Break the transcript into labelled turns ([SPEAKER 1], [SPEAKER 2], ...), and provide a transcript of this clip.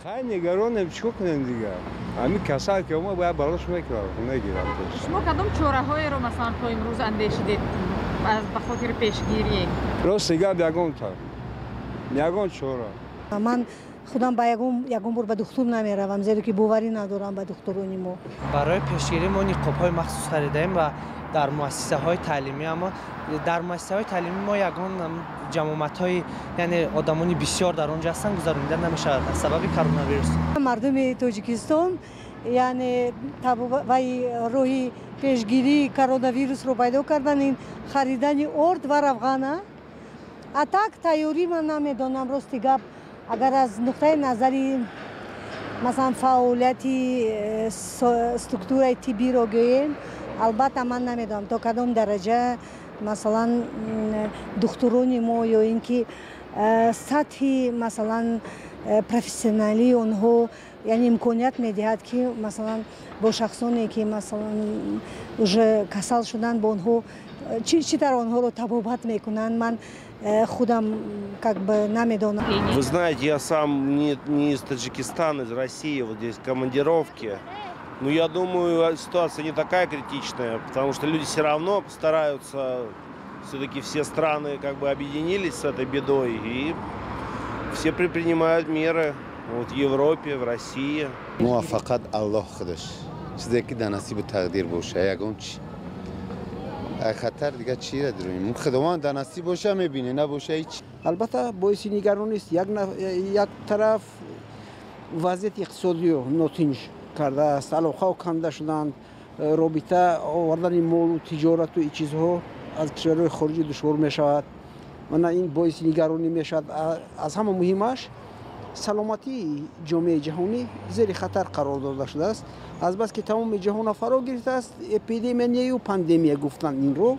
[SPEAKER 1] Хай, нигаронем, чӣ кунем дигар? Ҳамин касал ки омад, бояд барош мекунам, мегирам.
[SPEAKER 2] Шумо кадом чораҳоеро, масалан, то имрӯз андешидед ба хотири пешгирӣ?
[SPEAKER 1] Рости гап, ягонта, ягон чора.
[SPEAKER 3] Ман худам ба ягон бор ба духтур намеравам, зеро ки боварӣ надорам ба духтурони мо.
[SPEAKER 4] Барои пешгирӣ мо ниқобҳои махсус харидаем ва дар муассисаҳои таълимӣ, аммо дар муассисаҳои таълимӣ мо ягон ҷамъомадҳои, яъне одамони бисёр дар он ҷо ҳастанд, гузаронида намешавад аз сабаби коронавирус.
[SPEAKER 3] Мардуми Тоҷикистон, яъне, вай роҳи пешгирии коронавирусро пайдо кардан, ин харидани орд ва равғана. А так тайёрӣ ман намедонам, рости гап. Агар аз нуқтаи назари, масалан, фаъолияти структураи тиббиро гӯем, албатта, ман намедонам, то кадом дараҷа, масалан, духтурони мо ё ин ки сатҳи, масалан, профессионалии онҳо, яъне, имконият медиҳад, ки, масалан, бо шахсоне ки, масалан, уже касал шуданд, бо онҳо чӣ тавр онҳоро табобат мекунанд, ман худам как бы намедонам.
[SPEAKER 5] Вы знаете, я сам не из Таджикистана, из России, вот здесь командировки. Но я думаю, ситуация не такая критичная, потому что люди все равно стараются, все-таки все страны как бы объединились с этой бедой, и все предпринимают меры, вот в Европе, в России.
[SPEAKER 6] Муваффақат Аллоҳ худаш, чизе ки дар насибу тақдир боша, ягон чи хатар дига чира дурем, худованд дар насиб боша, мебине, набоша, ҳеч.
[SPEAKER 7] Албатта, боиси нигаронист. Як тараф вазъияти иқтисодиё нотинҷ кардааст, алоқаҳо канда шуданд, робита овардани молу тиҷорату ин чизҳо аз кишварҳои хориҷӣ душвор мешавад. Мана ин боиси нигаронӣ мешавад. Аз ҳама муҳимаш, саломатии ҷомеаи ҷаҳонӣ зери хатар қарор дода шудааст, азбаски тамоми ҷаҳонро фаро гирифтааст. Эпидемия нею пандемия гуфтанд инро.